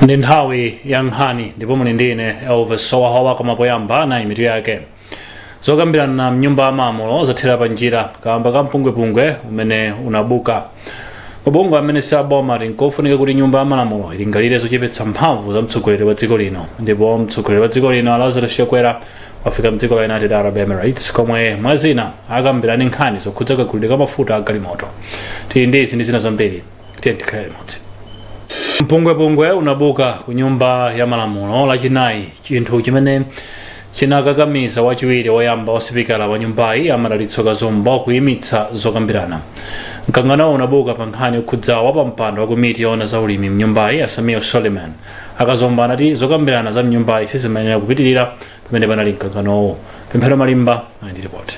Ndi nthawi ya nkhani ndipo muli ndi ine Elvis Sowahowa. Koma poyamba nayi mitu yake. Zokambirana mnyumba ya malamulo zathera pa njira kamba ka mpungwepungwe umene unabuka. Mabungwe amene si aboma ati nkofunika kuti nyumba ya malamulo ilingalire zochepetsa mphamvu za mtsogoleri wa dziko lino. Ndipo mtsogoleri wa dziko lino Lazarus Chakwera wafika mdziko la United Arab Emirates komwe mwazina akambirane nkhani zokhudza kagulidwe ka mafuta a galimoto. Tili ndi izi ndi zina zambiri, tiye tikhale limodzi. Mpungwepungwe unabuka ku nyumba ya malamulo Lachinayi, chinthu chimene chinakakamiza wachiwiri woyamba wa sipikala wa nyumbayi a Madalitso Kazombo kuyimitsa zokambirana. Mkanganowo unabuka pa nkhani yokhudza wapampando wa komiti yoona za ulimi mnyumbayi a Sameer Suleman. A Kazombo anati zokambirana za mnyumbayi sizimayenera kupitirira pamene panali mkanganowo. Pemphero Malimba ali ndi ripoti.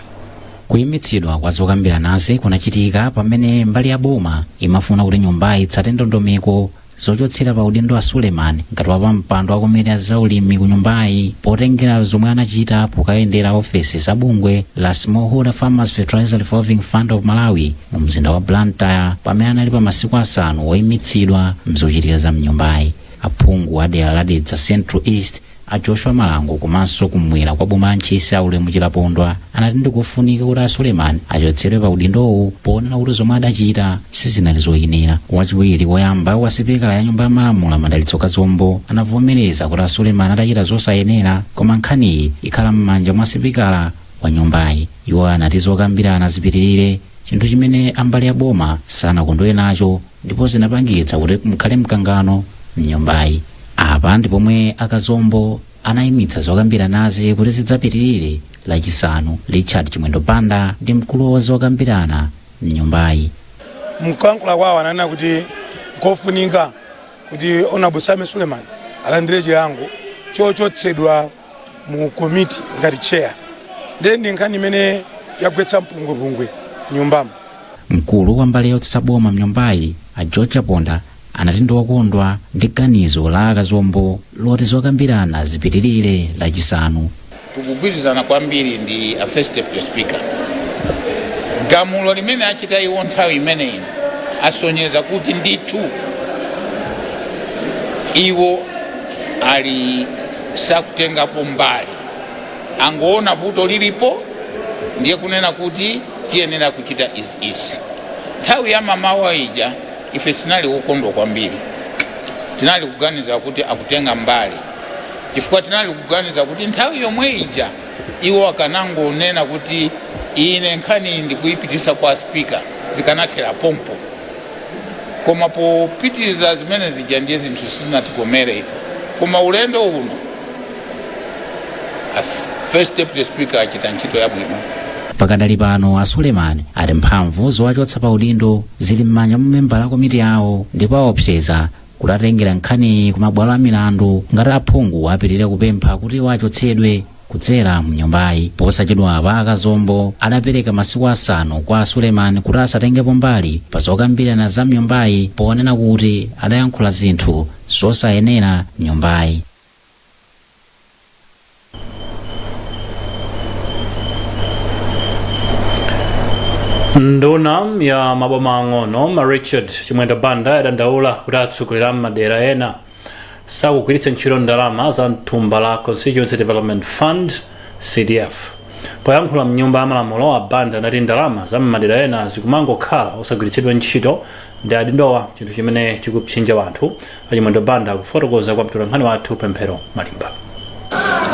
Kuyimitsidwa kwa zokambiranazi kunachitika pamene mbali ya boma imafuna kuti nyumbayi itsate ndondomeko zochotsera pa udindo a Suleman ngati wapampando wa komiti ya zaulimi ku nyumbayi, potengera zomwe anachita pokayendera ofesi za bungwe la Smallholder Farmers Fertilizer Revolving Fund of Malawi mu mzinda wa Blantyre pamene anali pa masiku 5 woyimitsidwa mzochitika za mnyumbayi. Aphungu a dera la Dedza Central East a Joshua Malango komanso kumwera kwa boma la Ntchisi a Ulemu Chilapondwa anati ndikofunika kuti a Suleman achotsedwe pa udindowu ponena kuti zomwe adachita sizinali zoyenera. Wachiwiri woyamba wa sipikala ya nyumba ya malamulo Madalitso Kazombo anavomereza kuti a Suleman adachita zosayenera, koma nkhaniyi ikhala m'manja mwa sipikala wa nyumbayi. Iwo anati zokambirana zipitirire, chinthu chimene ambali ya boma sanakondwere nacho ndipo zinapangitsa kuti mukhale mkangano mnyumbayi. Apa ndi pomwe a Kazombo anayimitsa zokambiranazi kuti zidzapitirire Lachisanu. Richard Chimwendo Banda ndi mkulu wa zokambirana mnyumbayi. Mkuyankhula kwawo ananena kuti nkofunika kuti Honorable Sameer Suleman alandire chilango chochotsedwa mu komiti ngati chair. Ndiye ndi nkhani imene yagwetsa mpungwepungwe nyumbamo. Mkulu wa mbali yotsutsa boma mnyumbayi a George Chaponda anati ndi wokondwa ndi ganizo la a Kazombo loti zokambirana zipitirire Lachisanu. Tikugwirizana kwambiri ndi a First Deputy Speaker. Gamulo limene achita iwo nthawi imeneyi asonyeza kuti ndithu iwo ali sakutengapo mbali, angoona vuto lilipo ndiye kunena kuti tiyenera kuchita izi izi. Nthawi ya mamawa ija ife sinali wokondwa kwambiri, tinali kuganiza kuti akutenga mbali, chifukwa tinali kuganiza kuti nthawi yomwe ija iwo akanangonena kuti ine nkhani ndikuyipitisa kwa speaker, zikanathera pompo. Koma popitiriza zimene zija ndiye zinthu sizinatikomere ife. Koma ulendo uno a First Deputy Speaker achita ntchito yabwino. Pakadali pano a Suleman ati mphamvu zowachotsa pa udindo zili m'manja mwa membala a komiti yawo, ndipo aopseza kuti atengera nkhaniyi ku mabwalo a milandu ngati aphungu apitirire kupempha kuti iwo achotsedwe kudzera mnyumbayi. Posachedwapa a Kazombo adapereka masiku 5 kwa a Suleman kuti asatengepo mbali pa zokambirana za mnyumbayi ponena kuti adayankhula zinthu zosayenera mnyumbayi. Nduna ya maboma ang'ono Richard Chimwendo Banda yadandaula kuti atsogoleri a madera ena sakugwiritsa ntchito ndalama za mthumba la Constituency Development Fund, CDF. Poyankhula mnyumba ya malamulo, a Banda anati ndalama za m'madera ena zikumangokhala osagwiritsidwa ntchito ndi adindowa, chinthu chimene chikupsinja anthu. A Chimwendo Banda akufotokoza kwa mtolankhani wathu Pemphero Malimba.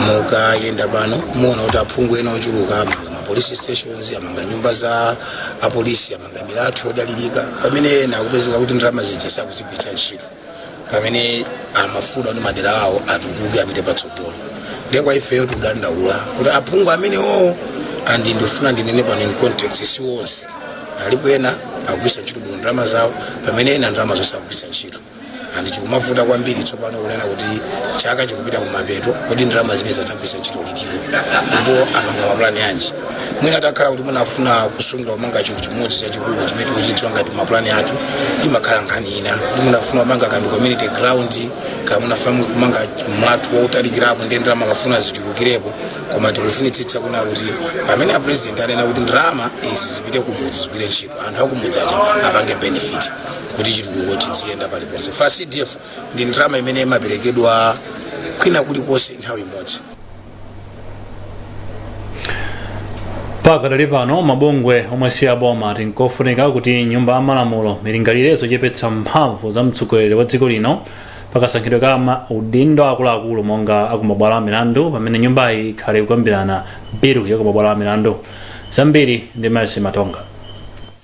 Mukayenda pano muona kuti aphungu ena ochuluka amanga ma police stations, amanga nyumba za apolisi, amanga milatho yodalirika, pamene ena akupezeka kuti ndalama zija sakuzigwiritsa ntchito pamene amafuna kuti madera awo atukuke, apite patsogolo. Ndiye kwa ifeyo tikudandaula kuti aphungu amenewo, and ndifuna ndinene pano in context, si onse, alipo ena akugwiritsa ntchito bwino ndalama zawo, pamene ena ndalama zosagwiritsa ntchito, and chikumavuta kwambiri tsopano kunena kuti chaka chikupita kumapeto, kodi ndalama zimene zadzagwiritsa ntchito litiro ndipo apanga mapulani anji? Mwina atakhala kuti munafuna kusungira kumanga chinthu chimodzi chachikulu chimene tikuchidziwa ngati mapulani athu, imakhala nkhani ina, kuti munafuna kumanga kandi community ground, kaya munafuna kumanga mlatho wotalikirapo, ndiye ndalama akafuna zichulukirepo. Koma tikufunitsitsa kuna kuti pamene a President anena kuti ndalama izi zipite kumudzi, zigwire ntchito, anthu akumudzi aja apange benefit. Kuti chitukuko chidziyenda paliponse. Fa CDF ndi ndalama imene imaperekedwa kwina kulikonse nthawi imodzi. Pakadali pano, mabungwe omwe si aboma ati nkofunika kuti Nyumba ya Malamulo ilingalire zochepetsa mphamvu za mtsogoleri wa dziko lino pakasankhidwe ka maudindo akuluakulu monga akumabwalo a milandu, pamene nyumbayi ikhale ikukambirana bilu yakumabwalo a milandu. Zambiri ndi Mercy Matonga.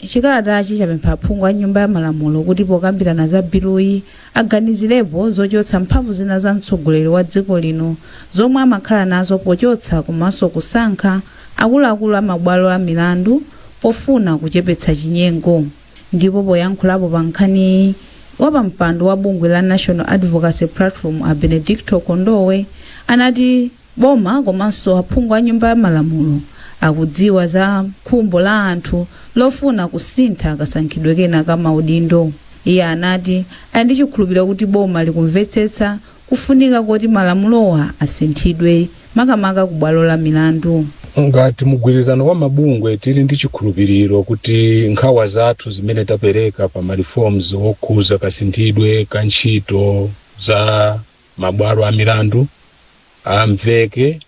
Chikalatachi chapempha aphungu a Nyumba ya Malamulo kuti pokambirana za biluyi aganizirepo zochotsa mphamvu zina za mtsogoleri wa dziko lino zomwe amakhala nazo pochotsa komanso kusankha akuluakulu a mabwalo a milandu pofuna kuchepetsa chinyengo. Ndipo poyankhulapo pa nkhaniyi, wapampando wa bungwe la National Advocacy Platform a Benedicto Kondowe anati boma komanso aphungu a Nyumba ya Malamulo akudziwa za khumbo la anthu lofuna kusintha kasankhidwe kena ka maudindo. Iye anati ali ndi chikhulupiriro kuti boma likumvetsetsa kufunika koti malamulowa asinthidwe, makamaka ku bwalo la milandu. Ngati mgwirizano wa mabungwe, tili ndi chikhulupiriro kuti nkhawa zathu zimene tapereka pa ma reforms okhuza kasinthidwe ka ntchito za mabwalo a milandu amveke,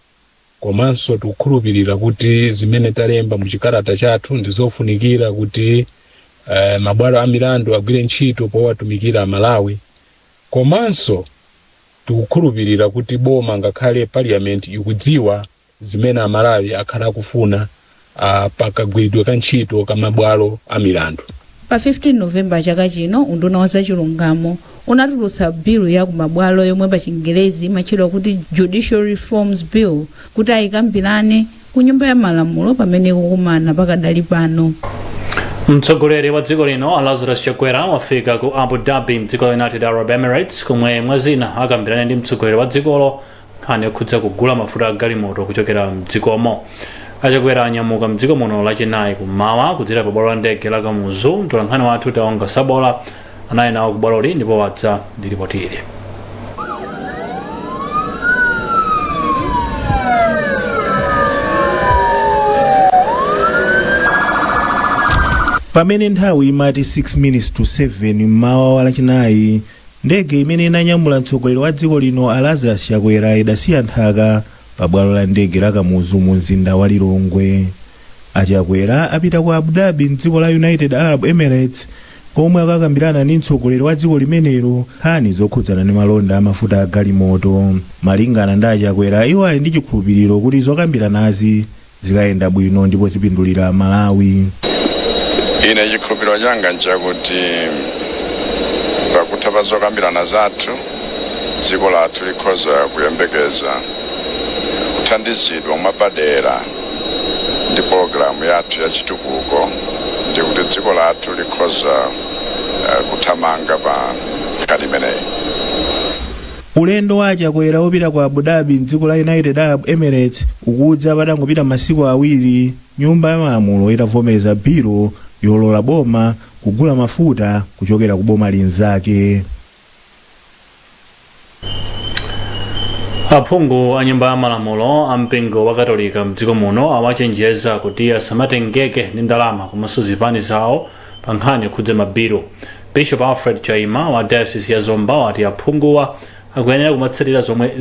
komanso tikukhulupirira kuti zimene talemba mu chikalata chathu ndi zofunikira kuti mabwalo a milandu agwire ntchito powatumikira Amalawi. Komanso tikukhulupirira kuti boma ngakhale parliament ikudziwa zimene Amalawi akhala akufuna pakagwiridwe ka ntchito ka mabwalo a milandu. Pa 15 November chaka chino, unduna wa zachilungamo unatulutsa bilu ya kumabwalo yomwe pa Chingerezi imatchedwa kuti Judicial Reforms Bill kuti ayikambirane ku Nyumba ya Malamulo pamene ikukumana pakadali pano. Mtsogoleri wa dziko lino Lazarus Chakwera wafika ku Abu Dhabi mdziko la United Arab Emirates, komwe mwazina akambirane ndi mtsogoleri wa dzikolo nkhani yokhudza kugula mafuta a galimoto kuchokera mdzikomo. Achakwera anyamuka mdziko muno Lachinayi kummawa kudzera pa bwalo la ndege la Kamuzu. Mtolankhani wathu Taonga Sabola anali nawo ku bwaloli ndipo wadza ndi ripoti ili. Pamene nthawi imati 6 minutes to 7 mmawa wa Lachinayi, ndege imene inanyamula mtsogoleri wa dziko lino a Lazarus Chakwera idasiya nthaka pa bwalo la ndege la Kamuzu mu mzinda wa Lilongwe. A Chakwera apita ku Abu Dhabi mdziko la United Arab Emirates komwe akakambirana ndi mtsogoleri wa dziko limenelo nkhani zokhudzana ndi malonda a mafuta a galimoto. Malingana ndi a Chakwera, iwo ali ndi chikhulupiriro kuti zokambiranazi zikayenda bwino ndipo zipindulira Malawi. Ine chikhulupiriro changa nchakuti pakutha pa zokambirana zathu, dziko lathu likhoza kuyembekeza kuthandizidwa mwapadera ndi pologalamu yathu ya chitukuko, ndi kuti dziko lathu likhoza kuthamanga pa nkhani imeneyi. Ulendo wa a Chakwera wopita ku Abu Dhabi mdziko la United Arab Emirates ukudza patangopita masiku awiri Nyumba ya Malamulo itavomereza bilu yolola boma kugula mafuta kuchokera ku boma linzake. Aphungu a Nyumba ya Malamulo a mpingo wa Katolika mdziko muno awachenjeza kuti asamatengeke ndi ndalama komanso zipani zawo pa nkhani yokhudza mabilu. Bishop Alfred Chaima wa Diocese ya Zomba wati aphunguwa akuyenera kumatsatira zomwe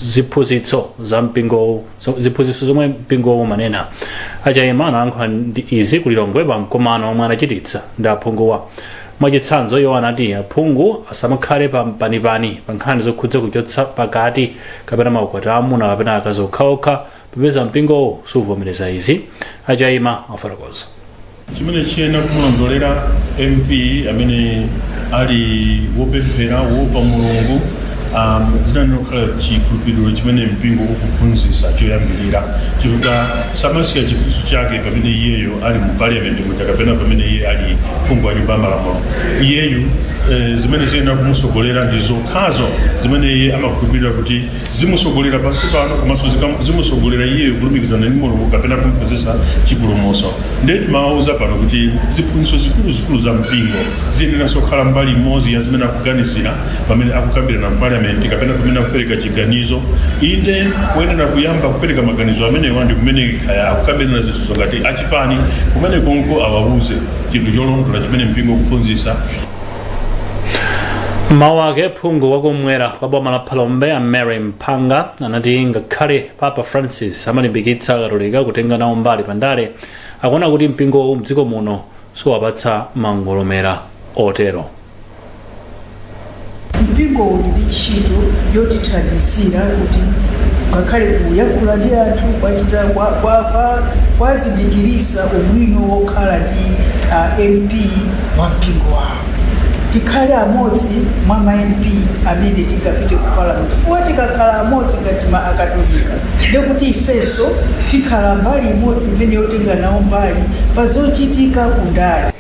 ziphunzitso za mpingowu, ziphunzitso zomwe mpingowu umanena. A Chaima analankhula ndi izi ku Lilongwe pa mkumano omwe anachititsa ndi aphunguwa. Mwachitsanzo, iwo anati aphungu asamakhale pa mpanipani pa nkhani zokhudza kuchotsa pakati kapena maukwati a amuna kapena akazi okhaokha, popeza mpingowu suvomereza izi. A Chaima afotokoza. Chimene chiyenera kumulondolera MP amene ali wopemphera, woopa Mulungu, ziyenera kukhala chikhulupiriro chimene mpingo ukuphunzitsa choyambirira, chifukwa samasiya Chikhristu chake pamene iyeyo ali mu parliament muja kapena pamene iye ali phungu wa Nyumba ya Malamulo. Iyeyu zimene ziyenera kumutsogolera ndi zokhazo zimene iye amakhulupirira kuti Zimusogolera pansi pano komanso zimusogolera iyeyo kulumikizana ndi Mulungu kapena kumpezesa chipulumutso. Ndiye timawauza pano kuti ziphunzitso zikuluzikulu za mpingo ziyeneranso kukhala mbali imodzi ya zimene akuganizira pamene akukambirana m'parliament kapena pamene akupereka chiganizo. Inde, kuyenera kuyamba kupereka maganizo amenewa ndi kumene kaya akukambirana zinthu ngati achipani, kumene konko awauze chinthu cholondola chimene mpingo ukuphunzitsa. Mawu ake, phungu wakumwera kwa boma la Phalombe a Mary Mphanga anati ngakhale Papa Francis amalimbikitsa Akatolika kutenga nawo mbali pandale, akuona kuti mpingowu mdziko muno suwapatsa mangolomera otero. Mpingo uli ndi ntchito yotithandizira kuti ngakhale kuyankhula ndi anthu kwachita kwazindikirisa ubwino wokhala ndi MP wa mpingo wawo. Tikhale amodzi mwa ma MP amene tingapite ku parliament, chifukwa tikakhala amodzi ngati ma Akatolika, ndekuti ifenso tikhala mbali imodzi imene yotenga nawo mbali pa zochitika kundale.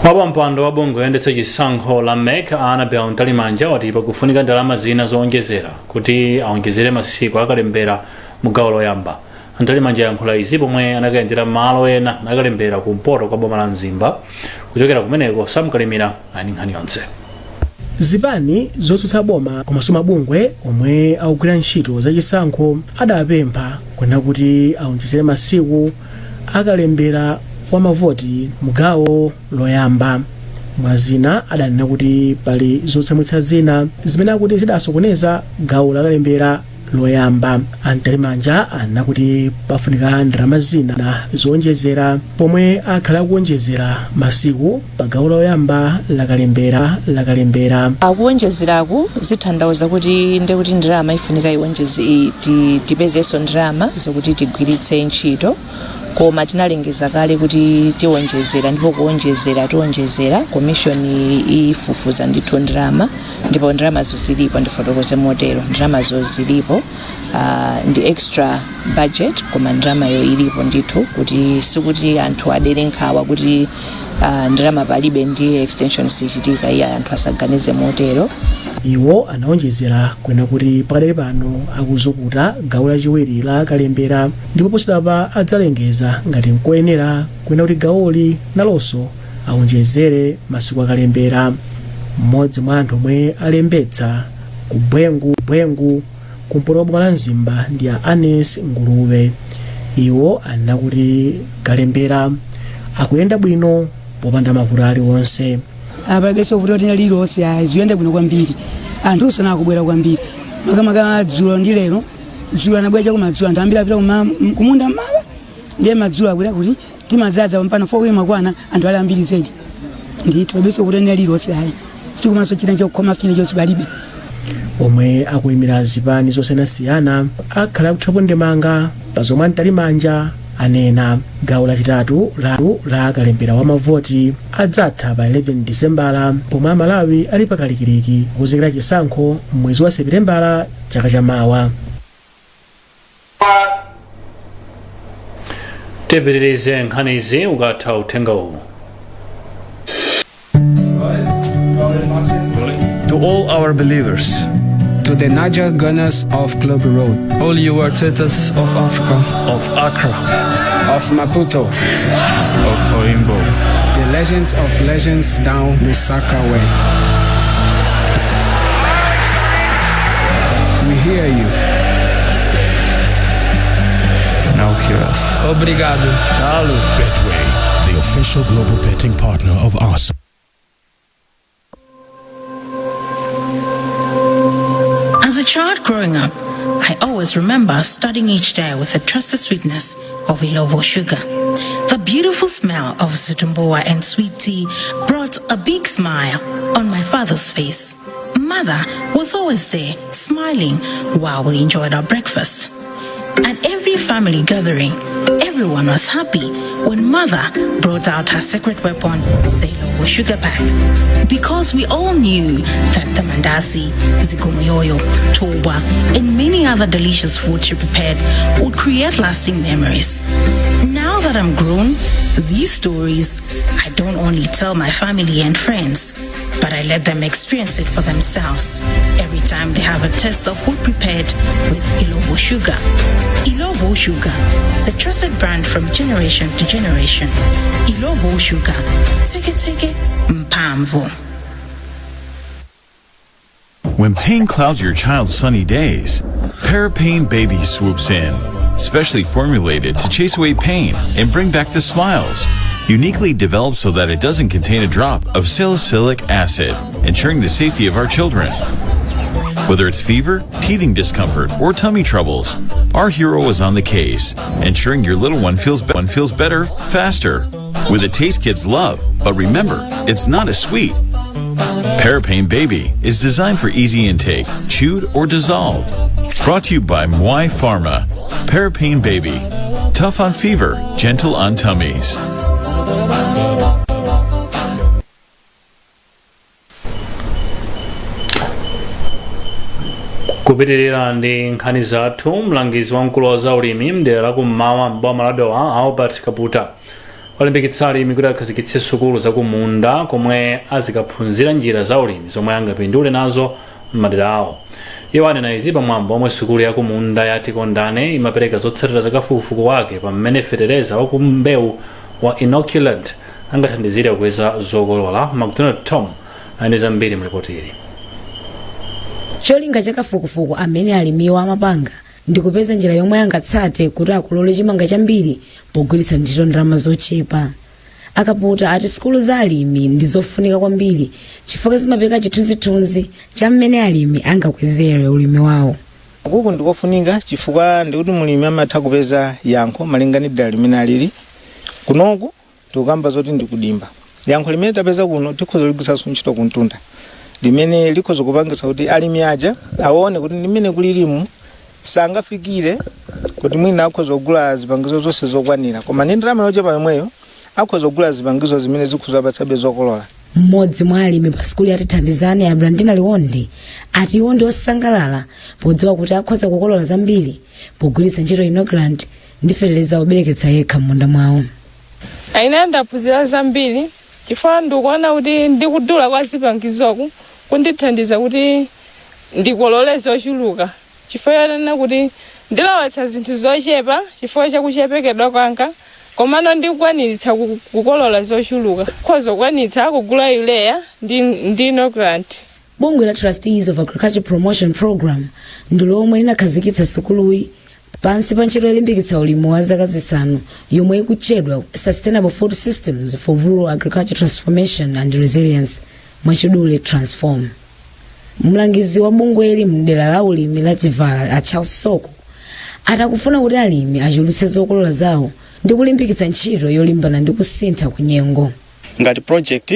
Wapampando wa bungwe loyendetsa chisankho la MEC, Annabel Mtalimanja, wati pakufunika ndalama zina zowonjezera kuti awonjezere masiku akalembera mu gawo loyamba. Mtalimanja ayankhula izi pomwe anakayendera malo ena akalembera kumpoto kwa boma la Mzimba. Kuchokera kumeneko, Sam Kalimira ali ndi nkhani yonse. Zipani zotsutsa boma komanso mabungwe omwe akugwira ntchito zachisankho adapempha kunena kuti aonjezere masiku akalembera wa mavoti mugawo loyamba. Mwazina, adanena kuti pali zotsamwitsa zina zimene akuti zidasokoneza gawo lakalembera loyamba. A Mtalimanja anena kuti pafunika ndalama zina zowonjezera pomwe akhala akuwonjezera masiku pa gawo loyamba lakalembera. Akuwonjezeraku zithandauza kuti ndekuti ndalama ifunika iwonjeze, tipezenso ndalama zokuti tigwiritse ntchito, koma tinalengeza kale kuti tiwonjezera, ndipo kuwonjezera tiwonjezera. Commission ifufuza ndithu ndalama, ndipo ndalamazo zilipo. Ndifotokoze motero, ndalamazo zilipo, ndi extra budget, koma ndalamayo ilipo ndithu, kuti sikuti anthu adere nkhawa kuti ndalama palibe ndiye extension sichitika. Iya, anthu asaganize motero. Iwo anaonjezera kunena kuti pakadali pano akuzukuta gawo lachiwiri la kalembera, ndipo posachedwapa adzalengeza ngati nkoyenera kunena kuti gawoli nalonso aonjezere masiku akalembera. Mmodzi mwa anthu omwe alembetsa ku Bwengu kumpoto kwa boma la Mzimba ndi a Anes Nguluwe. Iwo anena kuti kalembera akuyenda bwino popanda mavuto aliwonse. Palibenso vuto lina lililonse ayi, zikuyenda bwino kwambiri. Anthu sanakubwera kwambiri, makamaka dzulo ndi lero. Dzulo anabwera chakumadzulo, anthu ambiri apita kumunda mmawa, ndiye madzulo abwera kuti timadzaza mpano 4 imakwana, anthu ali ambiri zedi ndithu. Palibenso vuto lina lililonse ayi, sitikumanso china chokhomanso china chonse palibe. Omwe akuyimira zipani zosiyanasiyana akhala akuthirapo ndemanga pa zomwe a Mtalimanja anena. Gawo lachitatu la kalembera wa mavoti adzatha pa 11 Disembala, pomwe Amalawi ali pakalikiliki kukonzekera chisankho m'mwezi wa Sepitembala chaka chamawa. Tipitirize nkhanizi ukatha uthenga uwu. To all our believers, to the Niger Gunners of Club Road, all you Artetas of Africa, of Accra, of Maputo, of Oimbo, the legends of legends down Lusaka way. We hear you. Now hear us. Obrigado. Dalu. Betway, the official global betting partner of Arsenal. As a child growing up, I always remember starting each day with the trusted sweetness of Illovo sugar. The beautiful smell of zitumbuwa and sweet tea brought a big smile on my father's face. Mother was always there, smiling while we enjoyed our breakfast. At every family gathering, everyone was happy when Mother brought out her secret weapon, the Illovo. Illovo sugar pack. Because we all knew that the mandasi, zikomoyoyo, toba, and many other delicious food she prepared would create lasting memories. Now that I'm grown, these stories I don't only tell my family and friends, but I let them experience it for themselves every time they have a taste of food prepared with Illovo sugar. Illovo Sugar, the trusted brand from generation to generation. Illovo Sugar, take it, mphamvu. When pain clouds your child's sunny days, Parapain Baby swoops in. Specially formulated to chase away pain and bring back the smiles. Uniquely developed so that it doesn't contain a drop of salicylic acid, ensuring the safety of our children. Whether it's fever, teething discomfort, or tummy troubles, our hero is on the case, ensuring your little one feels better, faster. With a taste kids love, but remember, it's not as sweet. Parapain Baby is designed for easy intake, chewed or dissolved. Brought to you by Mwai Pharma. Parapain Baby. Tough on fever, gentle on tummies. Kupitirira ndi nkhani zathu, mlangizi wamkulu wa zaulimi mdera la kummawa m'boma la Dowa, Albert Kaputa, walimbikitsa alimi kuti akhazikitse sukulu zakumunda komwe azikaphunzira njira za ulimi zomwe angapindule nazo m'madera awo. Iwo anena izi pamwambo omwe sukulu yakumunda ya Tikondane imapereka zotsatira za kafukufuku wake pa mmene fetereza wakumbewu wa inoculant angathandizire kukweza zokolola. Macdonald Tom ali ndi zambiri mlipoti ili. Cholinga cha kafukufuku amene alimiwa amapanga ndi kupeza njira yomwe angatsate kuti akolole chimanga chambiri pogwiritsa ntchito ndalama zochepa. A Kaputa ati sukulu za alimi ndi zofunika kwambiri chifukwa zimapereka chithunzithunzi cha mmene alimi angakwezere ulimi wawo. Ukuku ndikofunika chifukwa ndikuti mulimi amatha kupeza yankho malinga ndi dera limene alili. Kunoku tikukamba zoti ndikudimba. Yankho limene tapeza kuno tikhoza kuligwiritsanso ntchito kumtunda limene likhoza kupangitsa kuti alimi aja aone kuti ndimene kulilimu sangafikire kuti mwina akhoza kugula zipangizo zonse zokwanira, koma ndi ndalama yochepa yomweyo akhoza kugula zipangizo zimene zikhoza kupatsabe zokolola. Mmodzi mwa alimi pa sukulu ya Tithandizane, a Brandina Liwondi, ati iwo ndi osangalala podziwa kuti akhoza kukolola zambiri pogwiritsa ntchito inoculant ndi feteleza wobereketsa yekha m'munda mwawo. Ine ndaphunzira zambiri chifukwa ndikuona kuti ndikudula kwa zipangizoku kundithandiza kuti ndikolole zochuluka chifukwa chonena kuti ndilowetsa zinthu zochepa chifukwa chakuchepekedwa kwanga, komano ndikukwanitsa kukolola zochuluka, khoza kukwanitsa kugula urea ndi inoculant. Bungwe la Trustees of Agriculture Promotion Program ndi lomwe linakhazikitsa sukuluyi pansi pa ntchito yolimbikitsa ulimi wa zaka 5 yomwe ikutchedwa Sustainable Food Systems for Rural Agriculture Transformation and Resilience, mwachidule Transform. Mlangizi wa bungweli mdera la ulimi la Chivala, a Charles Soko, ati akufuna kuti alimi achulutse zokolola zawo ndi kulimbikitsa ntchito yolimbana ndi kusintha kwa nyengo. Ngati project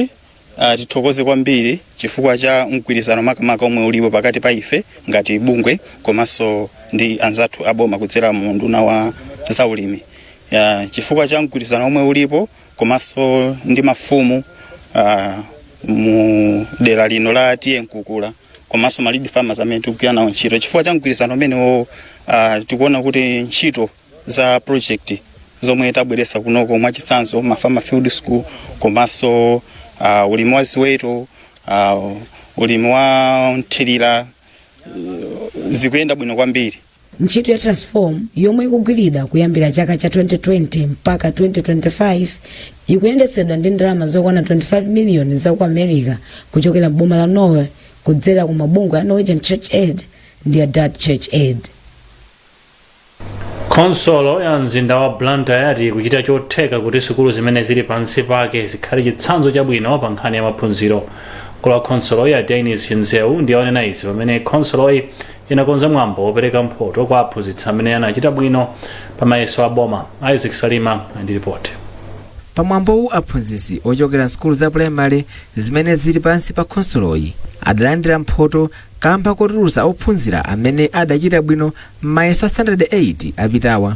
tithokoze kwambiri chifukwa cha mgwirizano makamaka omwe ulipo pakati pa ife ngati bungwe komanso ndi anzathu aboma kudzera mu unduna wa zaulimi, chifukwa cha mgwirizano omwe ulipo komanso ndi mafumu mu dera lino la T/A Mkukula komanso ma lead farmers amene tikugwira nawo ntchito. Chifukwa cha mgwirizano umenewo, tikuona kuti ntchito za project zomwe tabweretsa kunoko, mwachitsanzo ma farmer field school komanso ulimi wa ziweto, ulimi wa mthirira, zikuyenda bwino kwambiri. Ntchito ya Transform yomwe ikugwiridwa kuyambira chaka cha 2020 mpaka 2025 ikuyendetsedwa ndi ndalama zokwana 25 miliyoni za ku America kuchokera m'boma la Norway kudzera ku mabungwe a Norwegian Church Aid ndi a Dutch Church Aid. Khonsolo ya mzinda wa Blantyre yati ikuchita chotheka kuti sukulu zimene zili pansi pake zikhale chitsanzo chabwino pa nkhani ya maphunziro. Mkulu wa khonsoloyi a Denis Chinzewu ndiye wanena izi pamene khonsoloyi inakonza mwambo wopereka mphoto kwa aphunzitsi amene anachita bwino pa mayeso a boma. Isaac Salima ndi ripoti. Pamwambowu aphunzitsi ochokera sukulu za pulaimale zimene zili pansi pa khonsoloyi adalandira mphoto kamba kotulutsa ophunzira amene adachita bwino m'mayeso a standard 8 apitawa.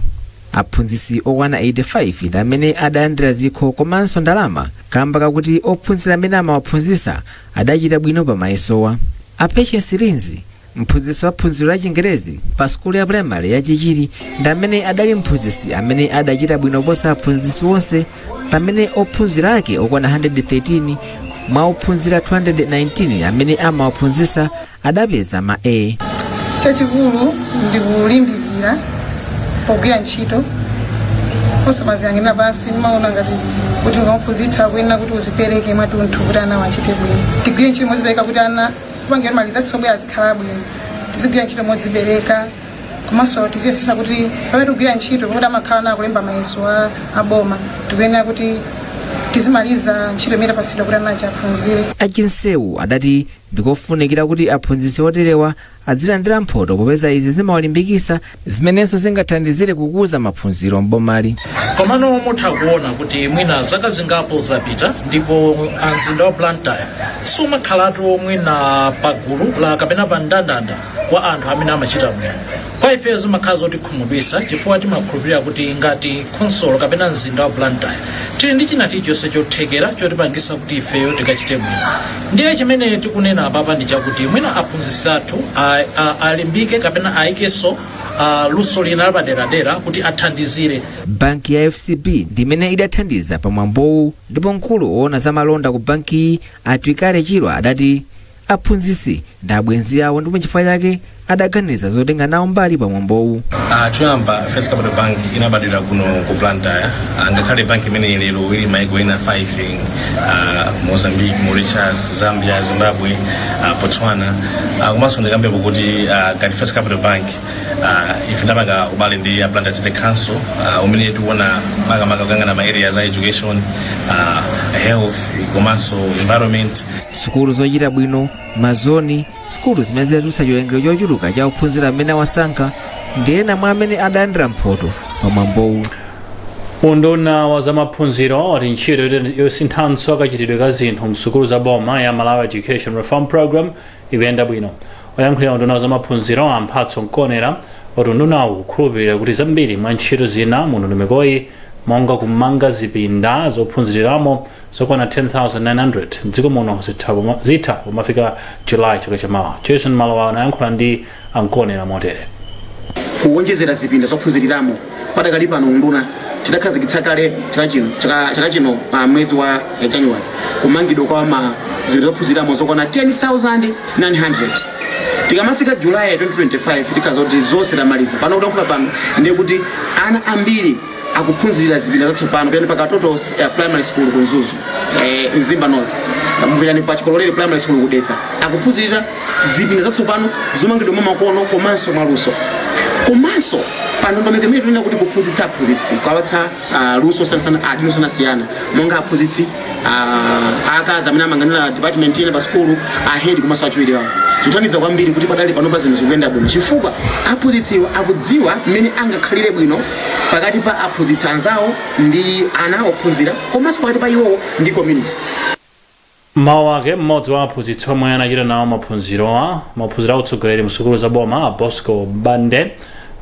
Aphunzitsi okwana 85 ndi amene adalandira zikho komanso ndalama kamba kakuti ophunzira amene amawaphunzitsa adachita bwino pa mayesowa. A Patience Linzi, mphunzitsi wa phunziro la Chingerezi pa sukulu ya primary ya Chichiri, ndi amene adali mphunzitsi amene adachita bwino posa aphunzitsi onse, pamene ophunzira ake okwana 113 mwa ophunzira 219 amene amawaphunzitsa adapeza ma A. Chachikulu ndi kulimbikira pogwira ntchito, osamaziyang'anira pansi. Ndimaona ngati kuti umaphunzitsa kuyenera kuti uzipereke mwatunthu kuti ana achite bwino. Tigwire ntchito mozipereka kuti ana kupangira maliza omwe azikhala bwino. Tizigwira ntchito modzipereka, komanso tiziyesesa kuti pamene tikugwira ntchito, pakuti amakhala na kulemba mayeso a boma, tikuyenera kuti tizimaliza ntchito imene tapatsidwa kuti ana aja aphunzire. Achinsewu adati ndikofunikira kuti aphunzitsi oterewa azilandira mphoto, popeza izi zimawalimbikitsa, zimenenso zingathandizire kukuza maphunziro m'bomali. Komano mutha kuona kuti mwina zaka zingapo zapita, ndipo mzinda wa Blantyre sumakhalatu mwina pagulu la kapena pa mndandanda wa anthu amene amachita bwino. Kwa ife zimakhala zotikhumudwitsa, chifukwa timakhulupirira kuti ngati khonsolo kapena mzinda wa Blantyre tili ndi china chilichonse chothekera chotipangisa kuti ifeyo tikachite bwino. Ndiye chimene tikunena apapa ndi chakuti mwina aphunzitsi athu alimbike kapena ayikenso luso lina lapaderadera kuti athandizire. Banki ya FCB ndi imene idathandiza pamwambowu, ndipo mkulu woona za malonda ku bankiyi, Atwikale Chilwa, adati aphunzitsi ndi abwenzi awo, ndipo chifukwa chake adaganiza zotenga nawo mbali pamwambowu. Choyamba, First Capital Bank inabadwira kuno ku Blantyre. Ngakhale banki imene lero ili maiko ena 5, Mozambique, Mauritius, Zambia, Zimbabwe, Botswana. Komanso ndikambepo kuti ngati First Capital Bank, ife ndapanga ubale ndi a Blantyre City Council, umene tikuona makamaka kuyang'ana ma areas a education, health komanso environment. Sukulu zochita bwino mazoni, sukulu zimene zidatulutsa chiwerengero chochuluka cha ophunzira amene awasankha, ndi ena mwa amene adalandira mphoto pamwambowu. Unduna wa zamaphunziro wati ntchito yosinthanso kachitidwe ka zinthu msukulu za boma ya Malawi Education Reform Program ikuyenda bwino. Oyankhulira unduna wa zamaphunziro, a Mphatso Nkonera, wati undunawu ukukhulupirira kuti zambiri mwa ntchito zina mu ndondomekoyi, monga kumanga zipinda zophunziriramo zokwana 10,900 mdziko muno, zitha pomafika July chaka chamawa. Jason Malowa anayankhula ndi Ankonera motere. Kuwonjezera zipinda zophunziriramo, padakali pano unduna tidakhazikitsa kale chaka chino mwezi wa January kumangidwa kwa ma zipinda zophunziriramo zokwana 10,900. Tikamafika July 2025 tikhaza kuti zonse tamaliza. Pano kutankhula pano ndiye kuti ana ambiri akuphunzirira zipinda zatsopano. Pitani pa Katoto Primary School ku Mzuzu, Mzimba North, pitani pa Chikololere Primary School ku Dedza, akuphunzirira zipinda zatsopano zomangidwa mwamakono komanso mwaluso. Komanso pa ndondomeko imene tinena kuti kuphunzitsa aphunzitsi, kuwapatsa luso osiyanasiyana, adindo osiyanasiyana, monga aphunzitsi akazi amene amayang'anira department ina pa sukulu, a head komanso achiwiri awo, zikuthandiza kwambiri kuti padali panopa zinthu zikuyenda bwino, chifukwa aphunzitsiwa akudziwa mmene angakhalire bwino pakati pa aphunzitsi anzawo ndi ana ophunzira, komanso pakati pa iwowo ndi community. Mawu ake, mmodzi wa aphunzitsi omwe anachita nawo maphunziro a utsogoleri mu sukulu za boma, a Bosco Bande,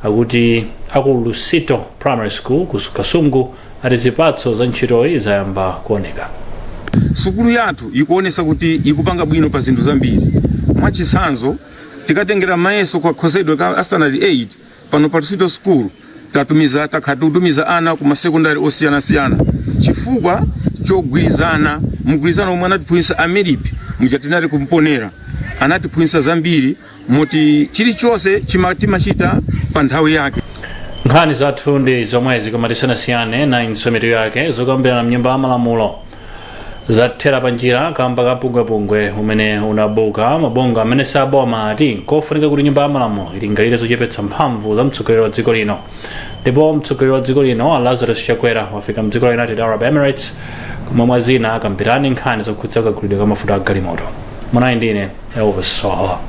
akuti aku Lusito Primary School ku Kasungu, ati zipatso za ntchitoyi zayamba kuoneka. Sukulu yathu ikuonesa kuti ikupanga bwino pa zinthu zambiri. Mwachitsanzo, tikatengera mayeso kwa khosedwe ka standard 8, pano pa Lusito School tatumiza, takhala tikutumiza ana ku masekondari osiyanasiyana chifukwa chogwirizana, mgwirizano omwe anatiphunzitsa a Melipi muja tinali kumponera. Anatiphunzitsa zambiri moti chilichonse timachita pa nthawi yake. Nkhani zathu ndi zomwezi, koma tisanasiyane nayinso mitu yake. Zokambirana mnyumba ya malamulo zathera panjira kamba ka pungwepungwe umene unabuka. Mabungwe amene saboma ati nkofunika kuti nyumba ya malamulo ilingalire zochepetsa mphamvu za mtsogoleri wa dziko lino. Ndipo mtsogoleri wa dziko lino Lazarus Chakwera wafika mdziko la United Arab Emirates, komwe mwa zina akambirane nkhani zokhudza kagulidwe ka mafuta a galimoto. Munali ndine Elvis Soho.